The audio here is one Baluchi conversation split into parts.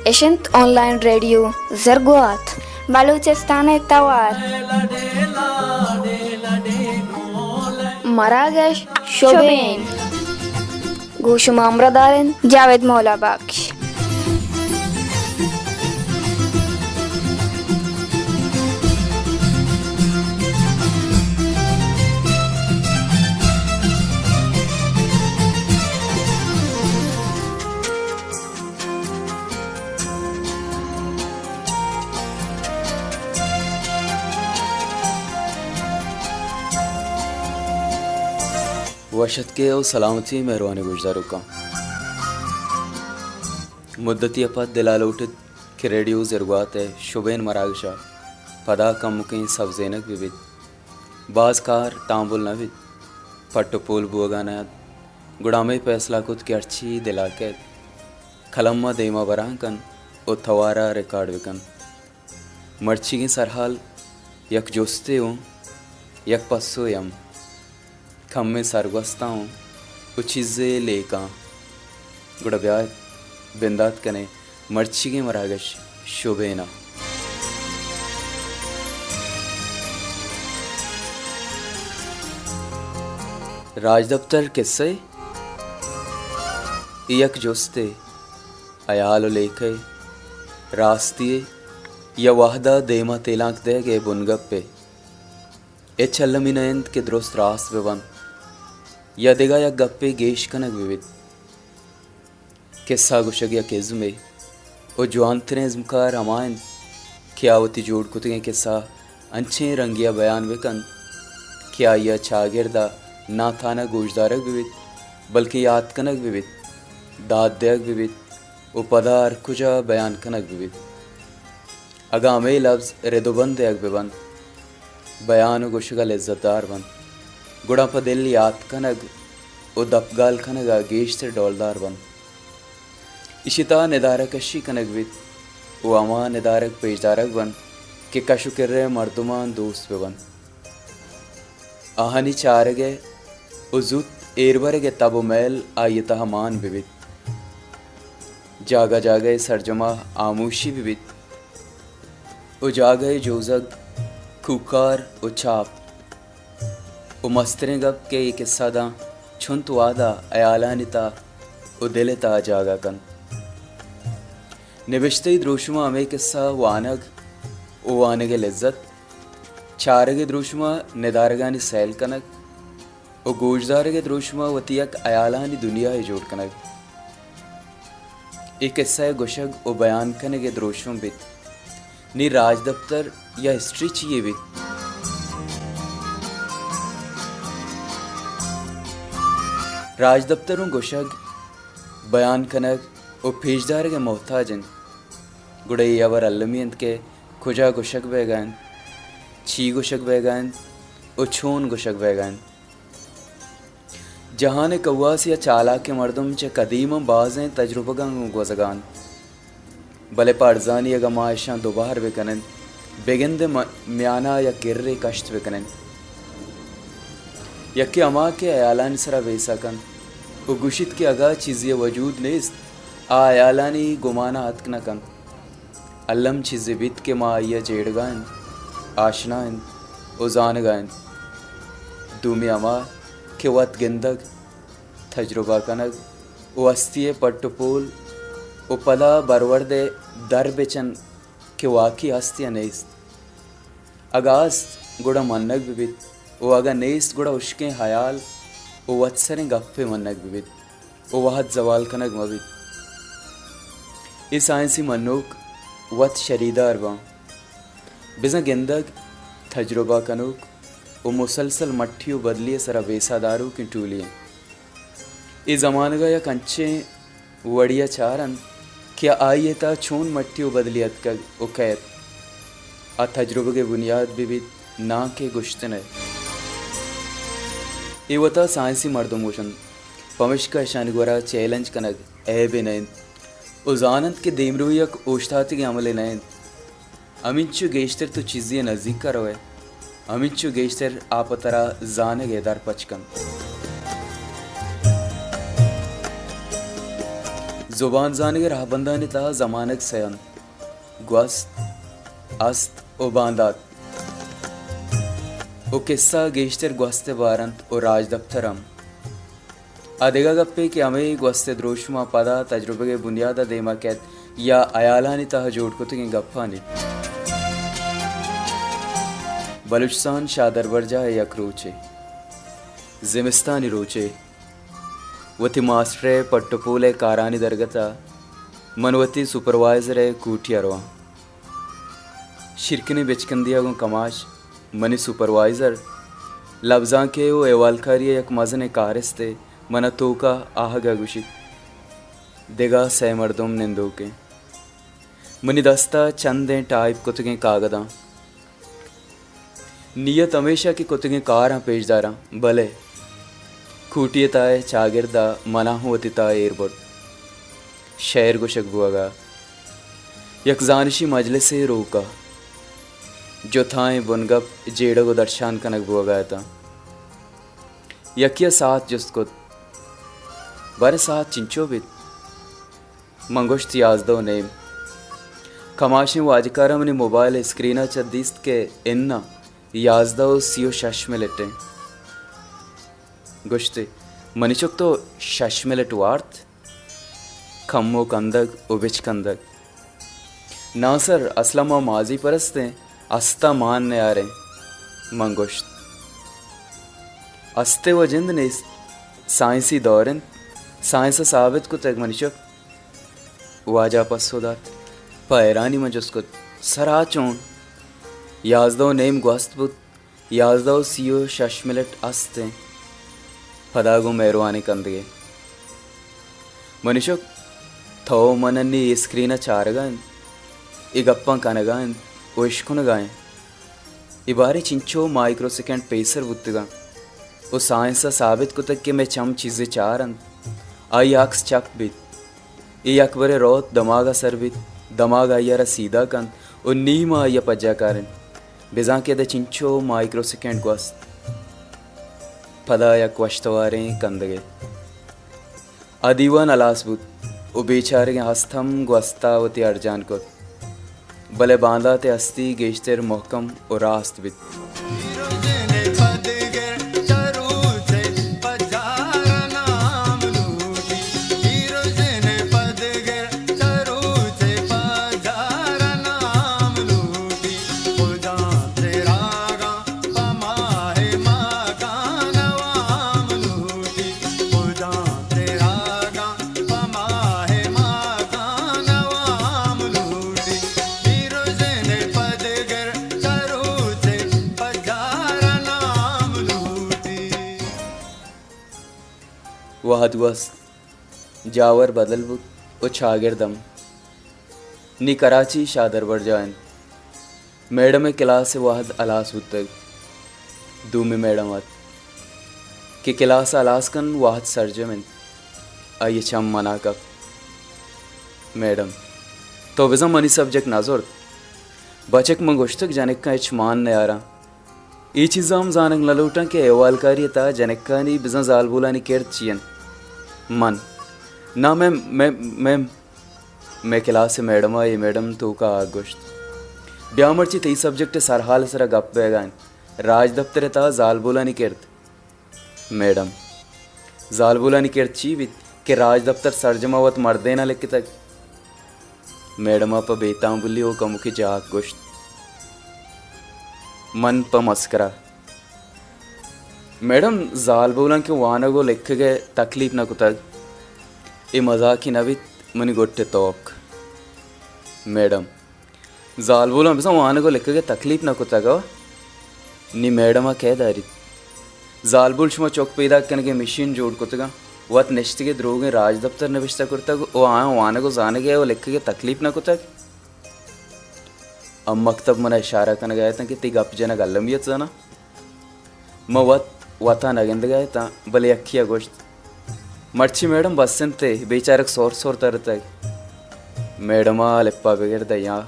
اش انت آن لائن ریڈیو زرگوات، بلوچستان ءِ توار۔ مراگش شبین۔ گوں شما ہمراہ دار انت جاوید مولا بخش۔ وش اتکے او سلامتی مہروانیں گوشداروکاں۔ مدتی ءَ پد دل ءَ لوٹت کہ ریڈیو زرگوات ءِ شبین مراگش ءَ پدا کمکیں سبزینگ بہ بیت۔ باز کار تامبل نہ بیت، پٹ ءُ پول بوگ ءَ نہ انت، گڑا ہمے پیسلہ کت کہ ہرچی دل ءَ کیت، قلم ءَ دیم ءَ بران کن ءُ توار ءَ ریکارڈ بہ کن۔ مرچیگیں سرحال یک جستے اوں یک پسوے ہم۔ کمیں سرگوستاں اوں ءُ چیزے لیکاں۔ گڑا بیا بندات کنیں مرچیگیں مراگش شبین ءَ۔ راجدپتر کسہ ءِ یک جستے، ہیال ءُ لیکہ ءِ راستی ءِ یا وہد ءَ دیم ءَ تیلانک دئیگ ءِ بنگپ ءِ۔ ہچ المی نہ انت کہ درست راست بہ بنت یا دگہ یک گپے گیش کنگ بہ بیت۔ کسہ گوشگ یک ازمے ءُ جوانتریں ازمکار ہما انت کہ آ وتی جوڑ کتگیں کسہ انچیں رنگے ءَ بیان بہ کنت کہ آئی ءَ چاگرد ءَ ناں تہنا گوشدارگ بہ بیت، بلکیں یات کنگ بہ بیت، داد دیگ بہ بیت ءُ پدا ہر کجا بیان کنگ بہ بیت۔ اگاں ہمے لبز رد ءُ بند دیگ بہ بنت، بیان ءُ گوشگ ءَ لذت دار بنت، گڑا پہ دل یات کنگ ءُ دپگال کنگ ءَ گیشتر ڈولدار بنت۔ ایشی تہا ندارہ کشی کنگ بیت ءُ ہما ندارگ پیشدارگ بنت کہ کش ءُ کر ءِ مردماں دوست بہ بنت۔ آہانی چارگ ءِ ءُ زوت ایر برگ ءِ تب ءُ میل آئی ءِ تہا مان بہ بیت۔ جاگہ جاگہ ءِ سرجم ءَ ہاموشی بہ بیت ءُ جاگہ ءِ جوزگ، کوکار ءُ چاپ ءُ مستریں گپ کہ اے کسہ داں چنت وہد ءَ ہیالانی تہا ءُ دل ءِ تہا جاگہ کنت۔ نبشتہی دروشم ءَ ہمے کسہ وانگ ءُ وانگ ءِ لذت، چارگ ءِ دروشم ءَ ندارگانی سیل کنگ ءُ گوشدارگ ءِ دروشم ءَ وتی یک ہیالانی دنیاے جوڑ کنگ۔ اے کسہ ءِ گوشگ ءُ بیان کنگ ءِ دروشم بیت۔ نی راجدپتر یا ہسٹری چی یے بیت؟ راجدپتر اوں گوشگ، بیان کنگ ءُ پیشدارگ ءِ محتاج انت، گڑا اے ہبر المی انت کہ کجا گوشگ بیگ ءَ انت، چی گوشگ بیگ ءَ انت ءُ چون گوشگ بیگ ءَ انت۔ جہان ءِ کواس یا چالاکیں مردم چہ قدیم ءَ بازیں تجربگاں گوں گوزگ ءَ انت، بلے پہ ارزانی اگاں ما اشاں دوبہر بہ کن انت، بگندے م-، میان ءَ یک گرے کشت بہ کن انت۔ یکے ہما کہ ہیالانی سرا بیسہ کنت ءُ گوشیت کہ اگاں چیزے ءِ وجود نیست، آ ہیالانی گمان ءَ اتک نہ کنت۔ الم چیزے بیت کہ ما آئی ءَ جیڑگ ءَ انت، آشنا انت ءُ زانگ ءَ انت۔ دومی ہما کہ وت گندگ، تجربہ کنگ ءُ ہستی ءِ پٹ ءُ پول ءُ پدا برورد ءِ در بچن کہ واقعی ہست یا نیست۔ اگاں ہست گڑا منگ بہ بیت ءُ اگاں نیست گڑا ہشکیں ہیال ءُ وتسریں گپے منگ بہ بیت ءُ وہد زوال کنگ مہ بیت۔ اے سائنسی منوک وت شریدار باں، بزاں گندگ، تجربہ کنوک ءُ مسلسل مٹی ءُ بدلی ءِ سرا بیسہ داروکیں ٹولی انت۔ اے زمانگ ءَ یک انچیں وڑے ءَ چار انت کہ آئی ءِ تہا چون مٹی ءُ بدلی اتکگ ءُ کئیت، آ تجربگ ءِ بنیاد بہ بیت ناں کہ گوشتن ءِ۔ اے وتا سائنسی مردم گوش انت، پمشکا اشانی گورا چیلنج کنگ عیبے نہ انت ءُ زان انت کہ دیمروئی یک اوشتاتگیں عملے نہ انت۔ ہمینچو گیشتر تو چیزے ءِ نزیک ءَ روئے، ہمینچو گیشتر آ پہ ترا زانگ ءِ در پچ کنت۔ زبان زانگ ءِ رہبندانی تہا زمانگ سئے انت، گوست، است ءُ باندات۔ ءُ کسہ گیشتر گوست ءِ بار انت ءُ راجدپتر ہم۔ آ دگہ گپے کہ ہمے گوست ءِ دروشم ءَ پدا تجربگ ءِ بنیاد ءَ دیما کیت یا ہیالانی تہا جوڑ کتگیں گپانی۔ بلوچستان، شاہ دربرجاہ ءِ یک روچے، زمستانی روچے، وتی ماسٹر ءِ پٹ ءُ پول ءِ کارانی درگت ءَ من وتی سپروائزر ءِ کوٹی ءَ رواں۔ شیرکنیں بچکندے ءَ گوں کماش منی سپروائزر لبزانکے ءُ احوالکاری ءِ یک مزنیں کارستے من ءَ توک ءَ آہگ ءَ گوشیت، دگہ سئے مردم نندوک ایں۔ منی دست ءَ چندیں ٹائپ کتگیں کاگداں۔ نیت ہمیش ءَ کہ کتگیں کاراں پیش داراں، بلے کوٹی ءِ تہا چاگرد ءَ من ءَ ہوں وتی تہا ایر برت۔ شئیر گوشگ بوگ ءَ، یک زانشی مجلسے روک ءَ جتائیں بنگپ جیڑگ ءُ درشان کنگ بوگ ءَ اتاں۔ یکے ءَ ساعت جست کت، باریں ساعت چنچو بیت؟ من گوشت، یازدہ ءُ نیم۔ کماشیں واجکار ءَ منی موبائل ءِ اسکرین ءَ چہ دیست کہ اناں، یازدہ ءُ سی ءُ شش منٹ ایں۔ گوشت ئے، منی چک، تو شش منٹ وارت؟ کمو کندگ ءُ بچکندگ۔ ناں سر، اصل ءَ ما ماضی پرست ایں، است ءَ مان نیاریں۔ من گوشت، است ءِ وَ جند نیست، سائنسی دور انت، سائنس ءَ ثابت کتگ منی چک۔ واجہ ءَ پسو دات۔ پہ حیرانی من جست کت، سر آ چون؟ یازدہ ءُ نیم گوست بوت، یازدہ ءُ سی ءُ شش منٹ است انت۔ پدا گوں مہروانیں کندگے، منی چک، تو من انی اے اسکرین ءَ چارگ ءَ انت، اے گپاں کنگ ءَ انت ءُ اشکنگ ءَ انت۔ اے باریں چنچو مائیکرو سیکنڈ پیسر بوتگاں ءُ سائنس ءَ ثابت کتگ کہ مئے چم چیزے چار انت، آئی ءِ عکس چپ بیت۔ اے یکبرے روت، دماگ ءَ سر بیت، دماگ آئی ءَ را سیدھا کنت ءُ نیم ءَ آئی ءَ پجا کارینت۔ بزاں کہ ادا چنچو مائیکرو سیکنڈ گوست۔ پدا یک وشتواریں کندگے۔ آ دیوان ہلاس بوت ءُ بیچارگیں ہست ہم گوست ءَ وتی ارجان کت، بلے باندات ءِ ہستی گیشتر مھکم ءُ راست بیت۔ وہد گوست، جاور بدل بوت ءُ چاگرد ہم۔ نی کراچی شاہ دربرجاہ انت۔ میڈم ءِ کلاس ءِ وہد ہلاس بوتگ۔ دومی میڈم ات کہ کلاس ءَ ہلاس کن وہد سرجم انت۔ آئی ءِ چم من ءَ کپت۔ میڈم، تو بزاں منی سبجیکٹ نہ زرت؟ بچک، من گوشتگ جنکاں ہچ مان نیاراں۔ اے چیزاں ہم زانگ نہ لوٹاں کہ احوالکاری ءِ تہا جنکانی بزاں زالبولانی کرد چی انت؟ من، نا میم، میم، میم۔ مئے کلاس ءِ میڈم ءَ اے میڈم توک ءَ آ گوشت، بیا مرچی تئی سبجیکٹ ءِ سرحال ءِ سرا گپ بئیگ ءَ انت، راجدپتر ءِ تہا زالبولانی کرد۔ میڈم، زالبولانی کرد چی بیت کہ راجدپتر سرجم ءَ وت مردین ءَ لکتگ؟ میڈم ءَ پہ بے تامبلی ءُ کمکے جاک گوشت۔ من پہ مسکرا، میڈم، زالبولاں کہ وانگ ءُ لکھگ ءِ تکلیف نہ کتگ، اے مزاکی نہ بیت، منی گٹ ءِ توک۔ میڈم، زالبولاں بزاں وانگ ءُ لکھگ ءِ تکلیف نہ کتگ ءُ نی میڈم ءَ کئے داریت؟ زالبول شما چک پیداک کنگ ءِ مشین جوڑ کتگاں، وت نشتگ ءُ دروگیں راجدپتر نبشتہ کرتگ ءُ آیاں وانگ ءُ زانگ ءِ ءُ لکھگ ءِ تکلیف نہ کتگ؟ ام مکتب من ءَ اشارہ کنگ ءَ اتاں کہ تئی گپ جنگ المی ات زاناں۔ من وت وت ءَ نہ گندگ ءَ اتاں، بلے یکے ءَ گوشت، مرچی میڈم بس انت ئے، بیچارگ سور سور ترتگ۔ میڈم ءَ لپا بگر دئیاں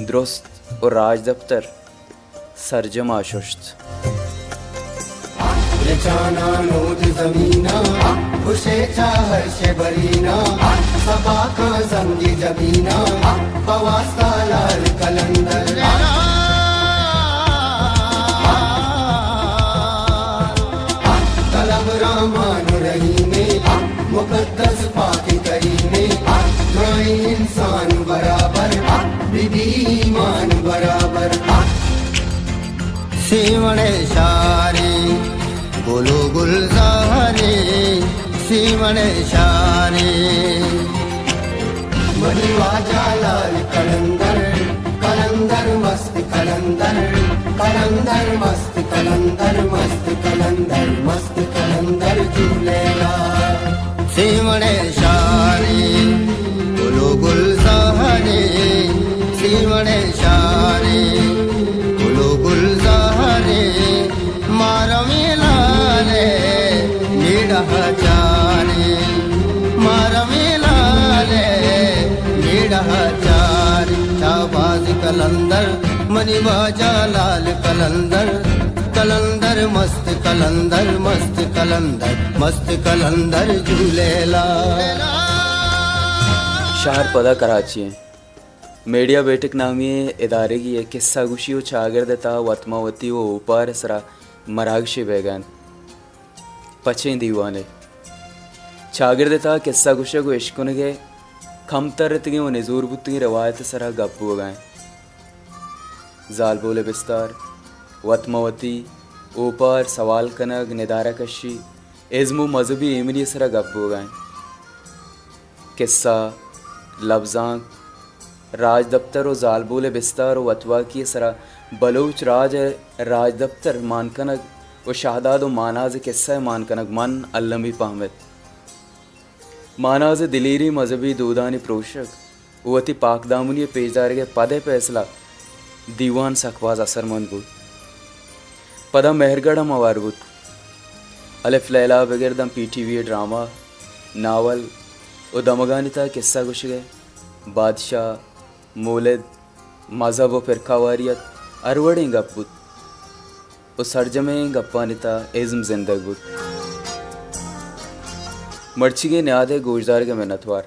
درست ءُ راجدپتر سرجم ءَ ششت۔ بچاناں نود زمیناں، خوشے چہ ہرش برینا، باکاں سنگ جبینا، بواسطہ لال کلندر۔ قلم رامان رحیمے، مقدس پاک کریمے، درائیں انسان برابر، بی بی ایمان برابر۔ سیوڑے شارے، گل و گلزارے، سیوڑے شارے۔ منی واجہ لال کلندر، کلندر مست کلندر، کلندر مست کلندر، مست کلندر، مست کلندر جھولے لا۔ سیوڑے شارے، گل و گلزارے، سیوڑے شارے، گل و گلزارے، مارمی لالے، میڑہ چارے، مارمی لالے، میڑہ چارے۔ شاباز کلندر، منی واجہ لال کلندر، کلندر مست کلندر، مست کلندر، مست کلندر جھولے لا۔ شہر پدا کراچی ایں۔ میڈیا بیٹک نامی ء ادارگی ء کسہ گوشی و چاگرد ء تہا وت ماں وتی و اوپار ء سرا مراگشے بیگا انت۔ پچیں دیوانے۔ چاگرد ء تہا کسہ گوشگ و اشکنگ ء کم ترتگیں و نزور بوتگیں روایت ء سرا گپ بوگا انت۔ زالبول ء بستار، وت ماں وتی، اوپار، سوال کنگ، ندارہ کشی، ازم و مذہبی ایمنی ء سرا گپ بوگا انت۔ کسہ، لبزانک، راجدپتر و زالبول ء بستار و وتواکی ء سرا بلوچ راج ء راجدپتر مان کنگ و شہداد و ماناز ء کسہ ء مان کنگ من المی پہمت۔ ماناز ء دلیری مذہبی دودانی پروشگ و وتی پاکدامنی ء پیشدارگ ء پد ء پیسلہ دیوان سک باز اثرمند بوت۔ پدا مہرگڑھ ہم ہوار بوت۔ الف لیلہ ء بگر داں پی ٹی وی ء ڈرامہ، ناول و دمگانی تہا کسہ گوشگ ء بادشاہ، مولد، مذہب و پرکہ واریت ہر وڑیں گپ بوت و سرجمیں گپانی تہا ازم زندگ بوت۔ مرچیگیں نیاد ء گوشدارگ ء منتوار۔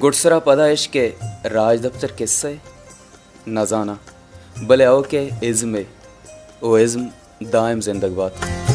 گڈسرا پدا اش کہ راجدپتر کسہ ء نزاناں، بلے او کہ ازم ء و ازم دائم زندگ بات۔